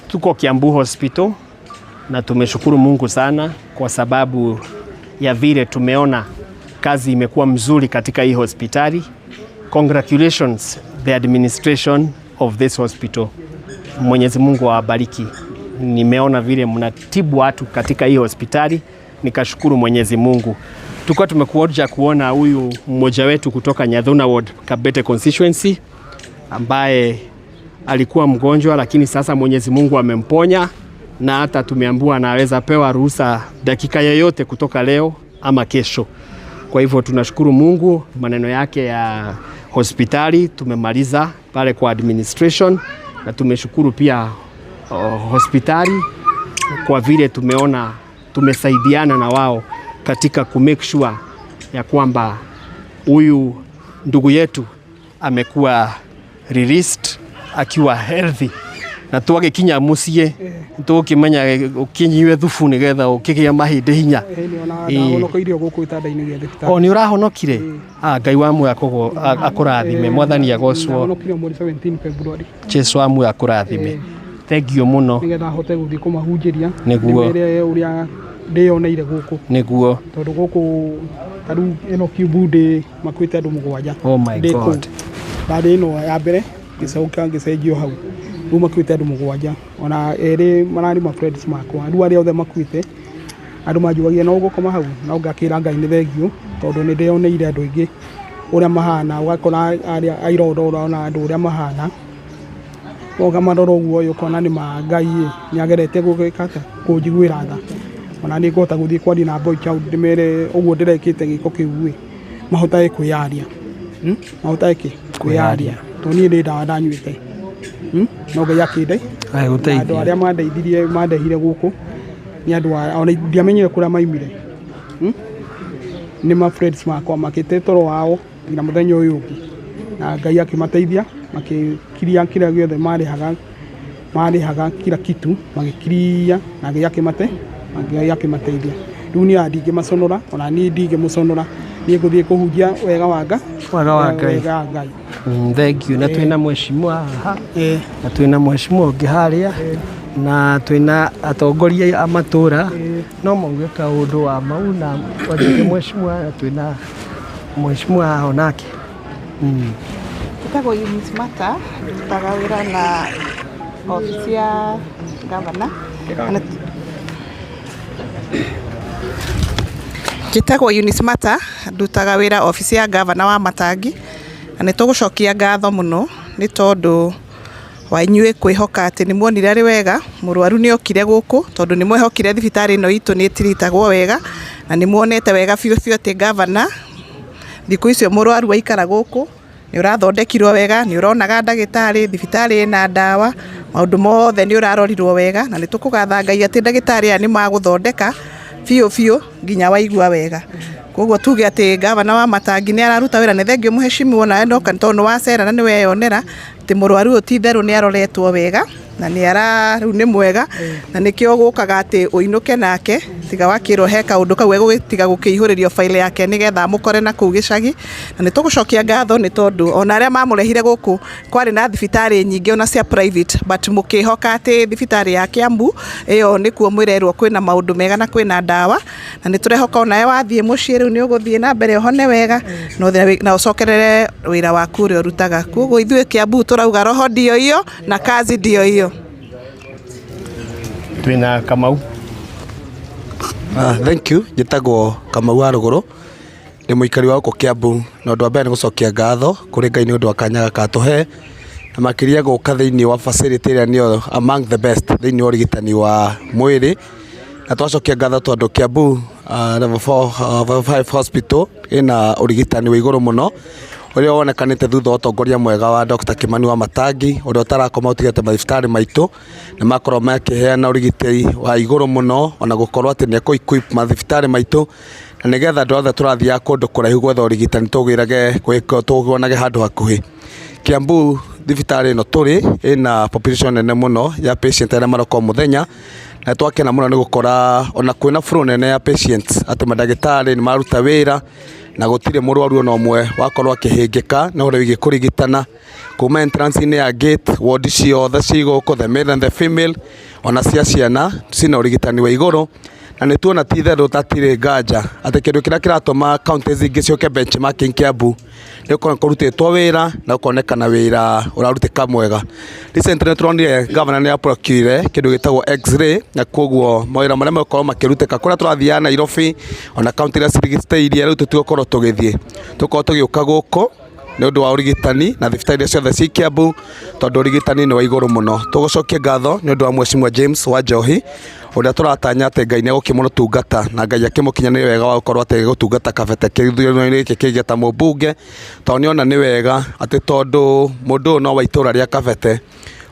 Tuko Kiambu Hospital na tumeshukuru Mungu sana kwa sababu ya vile tumeona kazi imekuwa mzuri katika hii hospitali. Congratulations the administration of this hospital. Mwenyezi Mungu awabariki. Nimeona vile mnatibu watu katika hii hospitali, nikashukuru Mwenyezi Mungu. Tulikuwa tumekuja kuona huyu mmoja wetu kutoka Nyathuna Ward, Kabete constituency ambaye alikuwa mgonjwa, lakini sasa Mwenyezi Mungu amemponya na hata tumeambiwa anaweza pewa ruhusa dakika yoyote kutoka leo ama kesho. Kwa hivyo tunashukuru Mungu, maneno yake ya hospitali tumemaliza pale kwa administration, na tumeshukuru pia hospitali kwa vile tumeona tumesaidiana na wao katika ku make sure ya kwamba huyu ndugu yetu amekuwa released akiwa healthy na twagĩkinya mũciĩ tũgũkĩmenya ũkĩnyue thubu nĩgetha ũkĩgĩe mahĩndĩ hinya. Ndahonokeirio gũkũ gĩtanda-inĩ gĩa thibitarĩ. O nĩ ũrahonokire? Ah, Ngai wa muoyo akũrathime, Mwathani agocwo. Ndahonokire mweri 17 February. Jesu wa muoyo akũrathime, thank you mũno. Nĩgetha hote gũthiĩ kũmahunjĩria. Nĩguo. Ndĩmere ũrĩa ndĩyoneire gũkũ. Tondũ gũkũ ta rĩu ĩno Kiambu ndĩ makuĩte andũ 7. Oh my Ndĩ kũu. God. Ndarĩ ĩno ya mbere ngĩcoka ngĩcenjio hau, rĩu makuĩte andũ 7, ona erĩ mararĩ ma friends makwa. Rĩu arĩa othe makuĩte, andũ manjũragia no ũgũkoma hau, no ngakĩra Ngai nĩ thengiũ, tondũ nĩ ndĩyoneire andũ aingĩ ũrĩa mahana, ũgakora arĩa a irondo, ũrona andũ ũrĩa mahana, ũkamarora ũguo ĩ, ũkona nĩ ma Ngai ĩ nĩ ageretie gũgĩka atĩa, kũnjiguĩra tha. Ona nĩ ngũhota gũthiĩ kwaria na boy child, ndĩmere ũguo ndĩrekĩte gĩko kĩu ĩ, mahotage kwĩyaria, Mahotage kĩ kwĩyaria, tondũ niĩ nĩ ndawa ndanyuĩte. No Ngai akĩnde Agĩgũteithia. Andũ arĩa mandeithirie, mandehire gũkũ nĩ andũ ona ndiamenyire kũrĩa maimire, Nĩ ma friends makwa, makĩte toro wao nginya mũthenya ũyũ ũngĩ, na Ngai akĩmateithia, makĩkiria kĩrĩa gĩothe marĩhaga, marĩhaga kila kitu magĩkiria, na Ngai akĩmate na Ngai akĩmateithia. Rĩu niĩ ndingĩmaconora, ona niĩ ndingĩmũconora, niĩ ngũthiĩ kũhunjia wega wa Ngai. Wega wa Ngai. Wega wa Ngai. Thank you. Na twĩna mheshimiwa haha na twĩna mheshimiwa ũngĩ harĩa na twĩna atongoria a matũra, no mauge kaũndũ wa mau na wanjĩke mheshimiwa, na twĩna mheshimiwa haha onake. Njĩtagwo Eunice Mata, ndutaga wĩra na obici ya gavana. Njĩtagwo Eunice Mata, ndutaga wĩra obici ya gavana wa Matangi, na nĩ tũgũcokia ngatho mũno nĩ tondũ wa inyuĩ kwĩhoka atĩ nĩ muonire arĩ wega mũrwaru nĩ okire gũkũ, tondũ nĩ mwehokire thibitarĩ ĩno itũ nĩ ĩtiritagwo wega, na nĩ muonete wega biũ biũ atĩ gavana thikũ icio mũrwaru aikara gũkũ nĩ ũrathondekirwo wega, nĩ ũronaga ndagĩtarĩ, thibitarĩ ĩna ndawa, maũndũ mothe nĩ ũrarorirwo wega, na nĩ tũkũgatha Ngai atĩ ndagĩtarĩ aya nĩ magũthondeka biũ biũ nginya waigua wega. Koguo tuge atĩ gavana wa Matangi nĩ araruta wĩra. Nĩ thengiũ mũheshimiwa nawe noka, tondũ nĩ wacera na nĩ weyonera atĩ mũrwaru ũyũ ti itherũ nĩ aroretwo wega na nĩ ara rĩu nĩ mwega, na nĩkĩo gũkaga atĩ ũinũke nake, tiga wakĩrwo he kaũndũ kau egũgĩtiga gũkĩihũrĩrio baile yake nĩgetha amũkore na kũu gĩcagi. Na nĩ tũgũcokia ngatho nĩ tondũ ona arĩa mamũrehire gũkũ, kwarĩ na thibitarĩ nyingĩ ona cia private, but mũkĩhoka atĩ thibitarĩ ya Kiambu ĩyo nĩkuo mwĩrerwo kwĩna maũndũ mega na kwĩna ndawa, na nĩ tũrehoka onawe wathiĩ mũciĩ rĩu nĩ ũgũthiĩ na mbere ũhone wega na ũcokerere wĩra waku ũrĩa ũrutaga. Koguo ithuĩ Kiambu tũrauga roho ndio hiyo na kazi ndio hiyo. Twĩna Kamau. Ah, thank you. Njĩtagwo Kamau wa Rũgũrũ, ndĩ mũikari wa gũkũ Kiambu, na ũndũ wa mbere nĩ gũcokia ngatho kũrĩ Ngai nĩ ũndũ wa kanya gaka atũhe, na makĩria gũka thĩinĩ wa facility ĩrĩa nĩyo among the best thĩinĩ wa ũrigitani wa mwĩrĩ. Na twacokia ngatho tondũ Kiambu level 4, level 5 hospital ĩna ũrigitani wa igũrũ mũno ũrĩa wonekanĩte thutha wa ũtongoria mwega wa Dr. Kimani wa Matangi, ũrĩa ũtarakoma ũtigĩte mathibitarĩ maitũ nĩ makorwo makĩheana ũrigitani wa igũrũ mũno, ona gũkorwo atĩ nĩ ekũ equip mathibitarĩ maitũ na nĩgetha andũ othe tũrathiaga kũndũ kũraihu gwetha ũrigitani tũgĩrage tũwonage handũ hakuhĩ. Kiambu thibitarĩ ĩno tũrĩ ĩna population nene mũno ya patient arĩa maroka o mũthenya, na twakena mũno nĩ gũkora ona kwĩna flow nene ya patients atĩ mandagĩtarĩ nĩ maruta wĩra. Na gũtirĩ mũrwaru ona ũmwe wakorwo akĩhĩngĩka na ũhoro wĩgiĩ kũrigitana kuma entrance-inĩ ya gate. Ward ciothe ci gũkũ, the male and the female, ona cia ciana cina ũrigitani wa igũrũ. Na nĩ tuona ti itherũ tatirĩ nganja atĩ kĩndũ kĩrĩa kĩratũma counties ingĩ ciũke benchmarking Kiambu nĩ gũkorwo kũrutĩtwo wĩra na gũkonekana wĩra ũrarutĩka mwega. Recently nĩ tũronire governor nĩ aprocure kĩndũ gĩtagwo X-ray, na koguo mawĩra marĩa megũkorwo makĩrutĩka kũrĩa tũrathiaga Nairobi ona county iria cirigicĩirie, rĩu tũtigũkorwo tũgĩthiĩ, tũkorwo tũgĩũka gũkũ nĩ ũndũ wa ũrigitani na thibitarĩ iria ciothe ci Kiambu, tondũ ũrigitani nĩ wa igũrũ mũno. Tũgũcokia ngatho nĩ ũndũ wa Mheshimiwa James wa Njohi, ũrĩa tũratanya atĩ Ngai nĩ egũkĩmũtungata na Ngai akĩmũkinyanĩrie wega wa gũkorwo atĩ gũtungata Kabete gĩthurano-inĩ gĩkĩ kĩngĩ ta mũmbunge, tondũ nĩona nĩ wega atĩ tondũ mũndũ ũyũ no wa itũra rĩa Kabete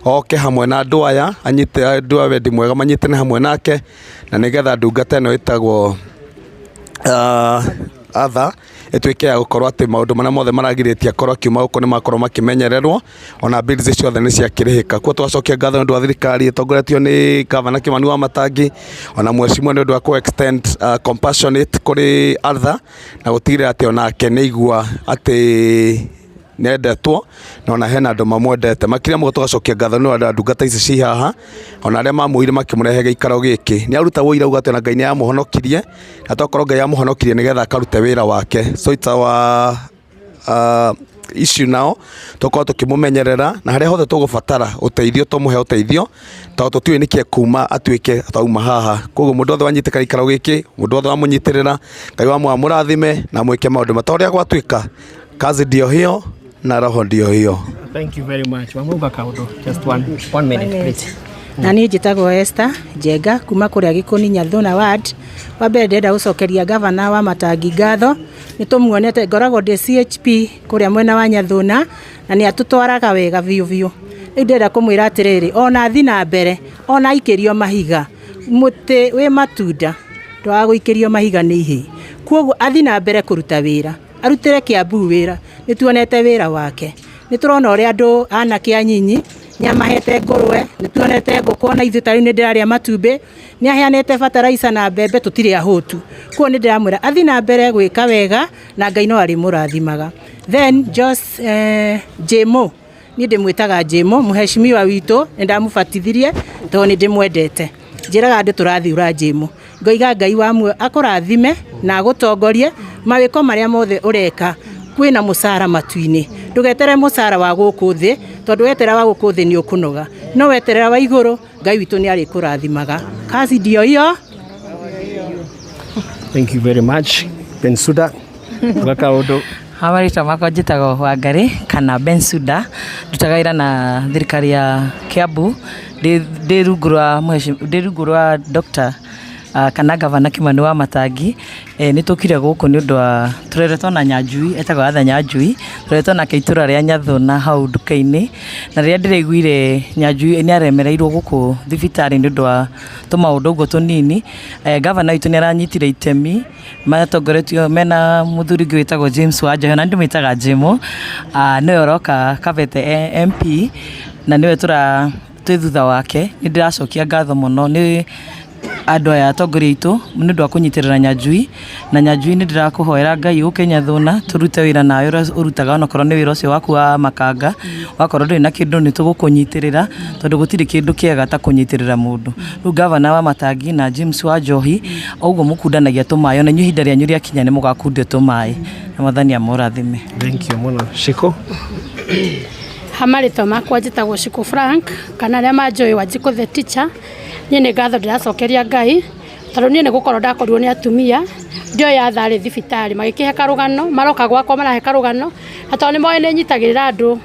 oke hamwe na andũ aya, anyite andũ a wendi mwega manyitane hamwe nake, na nĩgetha ndungata ĩno ĩtagwo Arthur ĩtuĩke ya gũkorwo atĩ maũndũ marĩa mothe maragirĩtie akorwo akiuma gũkũ nĩ makorwo makĩmenyererwo, ona bills ciothe nĩ ciakĩrĩhĩka. Koguo tũgacokia ngatho nĩ ũndũ wa thirikari ĩtongoretio nĩ Gavana Kimani wa Matangi, ona mheshimiwa, nĩ ũndũ wa kũ extend compassionate kũrĩ Arthur na gũtigĩrĩra atĩ onake nĩ aigua atĩ nĩendetwo na ona hena andũ mamwendete. Makĩria mũno tũgacokia ngatho nĩ ũndũ wa ndungata ici ci haha, ona arĩa mamuoire makĩmũrehe gĩikaro gĩkĩ. Nĩ aruta ũira auga atĩ ona Ngai nĩ amũhonokirie, na tokorwo Ngai amũhonokirie nĩgetha akarute wĩra wake. So it's our issue nao tũkorwo tũkĩmũmenyerera, na harĩa hothe tũgũbatara ũteithio tũmũhe ũteithio, tondũ tũtiũĩ nĩkĩ kuma atuĩke tauma haha. Koguo mũndũ wothe wanyitĩka gĩikaro gĩkĩ, mũndũ wothe wamũnyitĩrĩra, Ngai wa amũrathime na mwĩke maũndũ ta ũrĩa gwatuĩka. Kazi ndio hiyo na roho ndio hiyo. Thank you very much. Wamuga Kaudo, just one minute, please. Na niĩ njĩtagwo Esther Njenga kuma kũrĩa Gĩkũni, Nyathuna ward. Wa mbere ndĩrenda gũcokeria gavana wa Matangi ngatho, nĩ tũmuonete. Ngoragwo ndĩ CHP kũrĩa mwena wa Nyathuna na nĩ atũtwaraga wega biũ biũ. Rĩu ndĩrenda kũmwĩra atĩrĩrĩ, ona athi na mbere, ona aikĩrio mahiga, mũtĩ wĩ matunda ndwaga gũikĩrio mahiga nĩ ihĩĩ. Koguo athi na mbere kũruta wĩra, arutĩre Kiambu wĩra. Nĩ tuonete wĩra wake, nĩ tũrona ũrĩa andũ anake anyinyi nĩ amahete ngũrwe, nĩ tuonete ngũkũ, ona ithuĩ ta rĩu nĩ ndĩrarĩa matumbĩ, nĩ aheanĩte bataraica na mbembe, tũtirĩ ahũtu. Koguo nĩ ndĩramwĩra athi na mbere gwĩka wega na Ngai no arĩmũrathimaga. Then Jos Jemo, niĩ ndĩmwĩtaga Jemo, mũheshimiwa witũ, nĩ ndamũbatithirie tondũ nĩ ndĩmwendete. Njĩraga andũ tũrathura Jemo, ngoiga Ngai wa muoyo akũrathime na agũtongorie mawĩko marĩa mothe ũreka. Kwĩna mũcara matu-inĩ, ndũgeterere mũcara wa gũkũ thĩ, tondũ weterera wa gũkũ thĩ nĩ ũkũnoga, no weterera wa igũrũ, Ngai witũ nĩ arĩkũrathimaga. Kazi ndio hiyo. Thank you very much. Bensuda, uga kaũndũ. Ha marĩtwa makwa njĩtagwo Wangari kana Bensuda, ndutaga wĩra na thirikari ya Kiambu, ndĩ rungu rwa Dr. Kana Gavana Kimani wa Matangi. Nĩ tũkire gũkũ nĩ ũndũ wa tũreretwo na Nyanjui, etagwo Arthur Nyanjui, tũreretwo nake itũra rĩa Nyathuna hau nduka-inĩ. Na rĩrĩa ndĩraiguire Nyanjui nĩ aremereirwo gũkũ thibitarĩ nĩ ũndũ wa tũmaũndũ ũguo tũnini, gavana witũ nĩ aranyitire itemi matongoretio mena mũthuri ũngĩ wĩtagwo James Wanjohi, na ndĩmwĩtaga Jemo, nĩwe ũroka Kabete MP, na nĩwe tũra twĩ thutha wake. Nĩ ndĩracokia ngatho mũno nĩ andũ aya atongoria aitũ nĩ ũndũ wa kũnyitĩrĩra Nyanjui. Na Nyanjui, nĩ ndĩrakũhoera Ngai ũke Nyathuna tũrute wĩra nawe ũrĩa ũrutaga, onokorwo nĩ wĩra ũcio waku wa makanga, wakorwo ndũrĩ na kĩndũ nĩ tũgũkũnyitĩrĩra, tondũ gũtirĩ kĩndũ kĩega ta kũnyitĩrĩra mũndũ. Rĩu gavana wa Matangi na James wa Njohi, o ũguo mũkundanagia tũmaĩ, ona inyuĩ ihinda rĩanyu rĩakinya nĩ mũgakundio tũmaĩ, na Mwathani amũrathime. Thank you mũno. Shiko. Ha marĩtwa makwa njĩtagwo Shiko Frank, kana arĩa manjũĩ Wanjikũ the teacher. Niĩ nĩ ngatho ndĩracokeria Ngai, tondũ niĩ nĩ gũkorwo ndakorirwo nĩ atumia ndioĩ atharĩ thibitarĩ, magĩkĩhe karũgano, maroka gwakwa marahe karũgano, na tondũ nĩ moĩ nĩ nyitagĩrĩra andũ,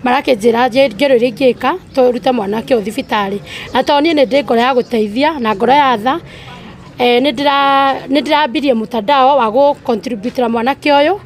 marakĩnjĩra ngero iria ingĩka tũrute mwanake ũyũ thibitarĩ. Na tondũ niĩ nĩ ndĩ ngoro ya gũteithia na ngoro ya tha, nĩ ndĩrambirie mtandao wa gũ contribute mwanake ũyũ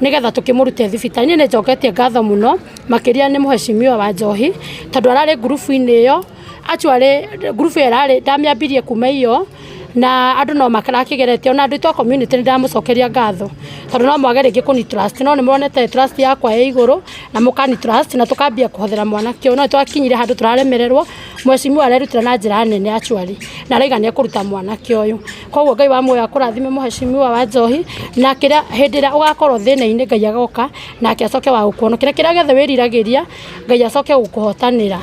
nĩgetha tũkĩmũrute thibitarĩ. Niĩ nĩ njoketie ngatho mũno makĩria nĩ mũheshimiwa wa Njohi, tondũ ararĩ ngurubu-inĩ ĩyo. Actually ngurubu ĩyo ĩrarĩ ndamĩambirie kuma iyo, na andũ no marakĩgeretie, ona andũ aitũ a community nĩ ndamũcokeria ngatho, tondũ no mwage rĩngĩ kũni trust, no nĩ monete trust yakwa ĩ igũrũ na mũkani trust na tũkambia kũhothera mwanake ũyũ. No twakinyire handũ tũraremererwo, mheshimiwa arerutĩra na njĩra nene actually, na arauga nĩ ekũruta mwanake ũyũ. Koguo Ngai wa muoyo akũrathime mũheshimiwa wa Njohi, na kĩrĩa hĩndĩ ĩrĩa ũgakorwo thĩna-inĩ Ngai agoka nake acoke wa gũkuonokia, na kĩrĩa gĩothe wĩriragĩria Ngai acoke gũkũhotanĩra.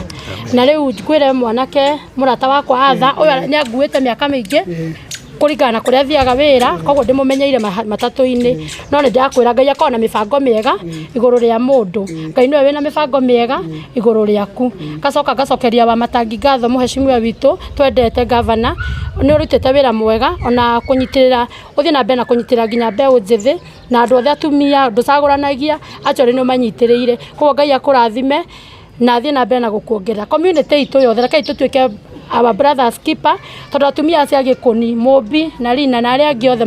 Na rĩu ngwĩre mwanake mũrata wakwa Arthur, ũyũ nĩ anguĩte mĩaka mĩingĩ kũringana na kũrĩa thiaga wĩra, koguo ndĩmũmenyeire matatũ-inĩ, no nĩ ndĩrakwĩra Ngai akoragwo na mĩbango mĩega igũrũ rĩa mũndũ. Ngai nĩwe wĩna mĩbango mĩega igũrũ rĩaku. Ngacoka ngacokeria wa Matangi ngatho mũheshimiwa witũ twendete gavana, nĩ ũrutĩte wĩra mwega ona kũnyitĩrĩra, ũthiĩ na mbere na kũnyitĩrĩra nginya mbeũ njĩthĩ na andũ othe atumia, ndũcagũranagia, actually nĩ ũmanyitĩrĩire. Koguo Ngai akũrathime na athiĩ na mbere na gũkuongerera. Community itũ yothe rekei tũtuĩke our brothers keeper, tondũ atumia acio a Gĩkũni, Mũmbi na Rina na arĩa angĩ othe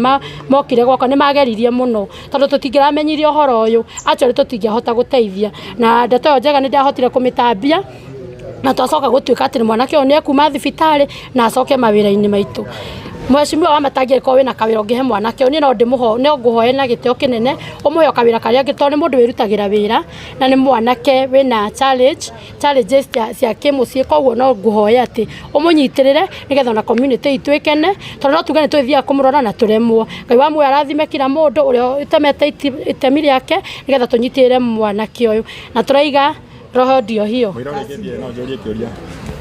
mokire gwakwa nĩ mageririe mũno, tondũ tũtingĩramenyire ũhoro ũyũ, actually tũtingĩahota gũteithia. Na ndeto ĩyo njega nĩ ndahotire kũmĩtambia na twacoka gũtuĩka atĩ mwanake ũyũ nĩ ekuma thibitarĩ na acoke mawĩra-inĩ maitũ. Mheshimiwa wa Matangi angĩkorwo wĩna kawĩra ũngĩhe mwanake ũyũ, niĩ no ndĩmũho, no ngũhoe na gĩtĩo kĩnene ũmũhe o kawĩra karĩa angĩ, tondũ nĩ mũndũ wĩrutagĩra wĩra na nĩ mwanake wĩna challenges cia kĩmũciĩ, koguo no ngũhoe atĩ ũmũnyitĩrĩre nĩgetha ona community itũ ĩkene, tondũ no tuge nĩ tũthiaga kũmũrora na tũremwo. Ngai wa muoyo arathime kila mũndũ ũrĩa ũtemete itemi rĩake nĩgetha tũnyitĩrĩre mwanake ũyũ, na tũraiga roho ndio hiyo. Mũira ũrĩkĩtie no njũrie kĩũria.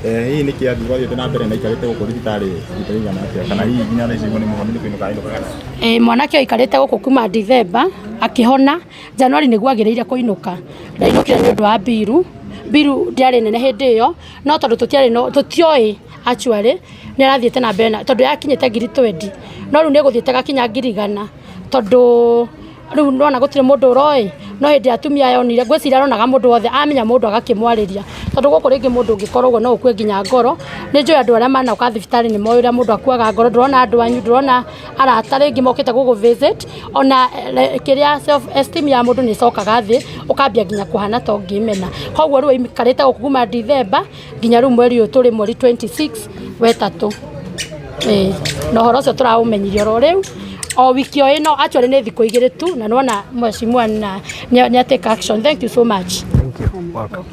Hihi nĩ kĩathi gwathiĩte na mbere na aikarĩte gũkũ thibitarĩ ihinda rĩigana atĩa, kana hihi nginya thaa ici nĩ mũhonu nĩ kũinũka ainũkaga? Mwanake ũyũ aikarĩte gũkũ kuma Dithemba akĩhona, Januari nĩguo agĩrĩire kũinũka, ndainũkire nĩ ũndũ wa mbiru, mbiru ndĩarĩ nene hĩndĩ ĩyo, no tondũ tũtiarĩ no tũtioĩ actually nĩ arathiĩte na mbere na tondũ yakinyĩte ngiri 20, no rĩu nĩ ĩgũthiĩte gakinya ngiri 100, tondũ rĩu nona gũtirĩ mũndũ ũroĩ, no hĩndĩ atumia aya onire, ngwĩciria aronaga mũndũ wothe, amenya mũndũ agakĩmwarĩria, tondũ gũkũ rĩngĩ mũndũ ũngĩkorwo ũguo no ũkue nginya ngoro. Nĩ njũĩ andũ arĩa manoka thibitarĩ nĩ moĩ ũrĩa mũndũ akuaga ngoro, ndũrona andũ anyu, ndũrona arata rĩngĩ mokĩte gũgũ visit, ona kĩrĩa self esteem ya mũndũ nĩ ĩcokaga thĩ, ũkambia nginya kũhana ta ũngĩmena. Koguo rĩu aikarĩte gũkũ kuma Dithemba nginya rĩu mweri ũyũ tũrĩ mweri 26 wetatũ. Na ũhoro ũcio tũraũmenyirie oro rĩu o wiki o ĩno, actually nĩ thikũ igĩrĩ tu, na nĩwona mheshimiwa na nĩ take action. Thank you so much. Thank you. Welcome.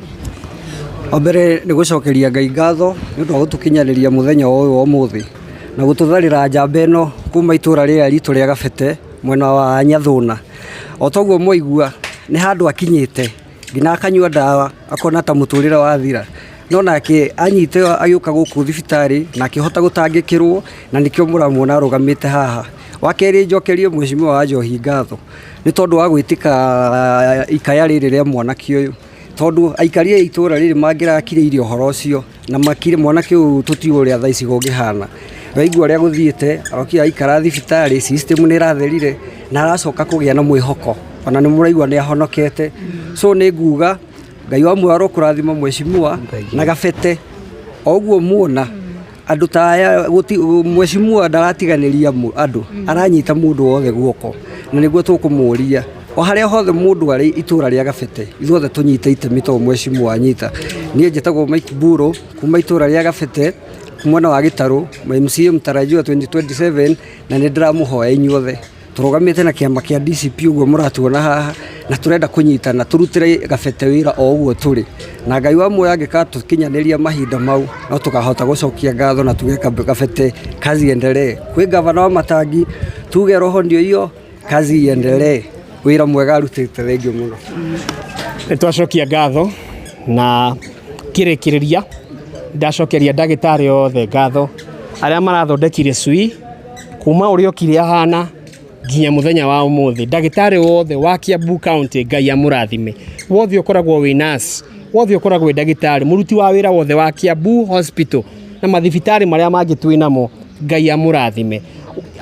Wa mbere nĩ gũcokeria Ngai ngatho nĩ ũndũ wa gũtũkinyanĩria mũthenya ũyũ wa ũmũthĩ na gũtũtharĩra njamba ĩno kuma itũra rĩrĩa ritũ rĩa Gabete mwena wa Nyathũna. O toguo mwaigua nĩ handũ akinyĩte nginya akanyua ndawa akona ta mũtũrĩre wathira, no nake anyite agĩũka gũkũ thibitarĩ na akĩhota gũtangĩkĩrwo, na nĩkĩo mũramuona arũgamĩte haha. Wa kerĩ njokerie mheshimiwa wa Njohi ngatho nĩ tondũ wa gwĩtĩka ikaya rĩrĩ rĩa mwanake ũyũ, tondũ aikari a itũra rĩrĩ mangĩrakirĩirie ũhoro ũcio na makire mwanake ũyũ tũtiũĩ ũrĩa thaa ici kũngĩhana. Waigua ũrĩa gũthiĩte, arokire aikara thibitarĩ, system nĩ ĩratherire na aracoka kũgĩa na mwĩhoko, ona nĩ mũraigua nĩ ahonokete. So nĩ nguga Ngai wa muoyo arokũrathima mheshimiwa na Gabete o ũguo muona andũ ta aya, mheshimiwa ndaratiganĩria andũ, aranyita mũndũ wothe guoko, na nĩguo tũkũmũria o harĩa hothe mũndũ arĩ itũra rĩa Gabete, ithuothe tũnyite itemi to mheshimiwa anyita. Niĩ njĩtagwo Mike Mburo kuma itũra rĩa Gabete mwena wa Gĩtarũ, MCA mtarajiwa 2027, na nĩ ndĩramũhoya inyuothe tũrũgamĩte na kĩama kĩa DCP ũguo mũratuona haha, na tũrenda kũnyitana tũrutĩre Gabete wĩra o ũguo tũrĩ, na Ngai wa muoyo angĩgatũkinyanĩria mahinda mau no tũkahota gũcokia ngatho na tuge Gabete kazi iendelee. Kwĩ gavana wa Matangi tuge roho ndio hiyo, kazi iendelee, wĩra mwega arutĩte, thengiũ mũno. Nĩ twacokia ngatho na kĩrĩkĩrĩria ndacokeria ndagĩtarĩ othe ngatho arĩa marathondekire cui kuma ũrĩa okire ahana nginya mũthenya wa ũmũthĩ. Ndagĩtarĩ wothe wa Kiambu County, Ngai amũrathime, wothe ũkoragwo wĩ nurse, wothe ũkoragwo wĩ ndagĩtarĩ, mũruti wa wĩra wothe wa Kiambu Hospital na mathibitarĩ marĩa mangĩ twĩ namo, Ngai amũrathime.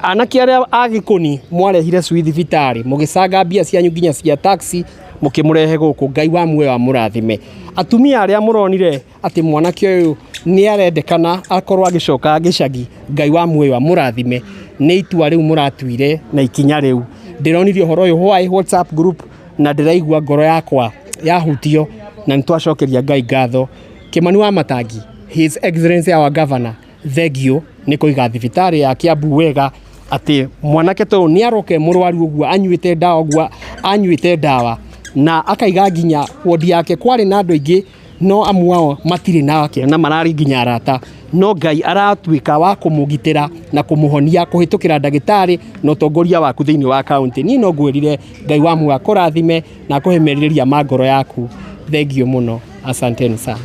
Anake arĩa a Gĩkũni mwarehire cui thibitarĩ, mũgĩcanga mbia cianyu nginya cia taxi mũkĩmũrehe gũkũ, Ngai wa muoyo amũrathime. Atumia arĩa mũronire atĩ mwanake ũyũ nĩ arendekana akorwo agĩcoka gĩcagi, Ngai wa muoyo amũrathime nĩ itua rĩu mũratuire na ikinya rĩu. Ndĩronirie ũhoro ũyũ hwaĩ WhatsApp group na ndĩraigua ngoro yakwa yahutio, na nĩ twacokeria Ngai ngatho. Kĩmani wa Matangi, His Excellency our Governor, thengio nĩ kũiga thibitarĩ ya Kiambu wega, atĩ mwanake ta ũyũ nĩ aroke mũrwaru ũguo anyuĩte ndawa ũguo anyuĩte ndawa na akaiga nginya wodi yake. Kwarĩ na andũ aingĩ No amu ao matirĩ nake na mararĩ nginya arata, no Ngai aratuĩka wa kũmũgitĩra na kũmũhonia kũhĩtũkĩra ndagĩtarĩ na ũtongoria waku thĩinĩ wa kaunti. Niĩ no ngwĩrire Ngai wa muoyo akũrathime na akũhe merirĩria ma ngoro yaku. Thengio mũno, asanteni sana.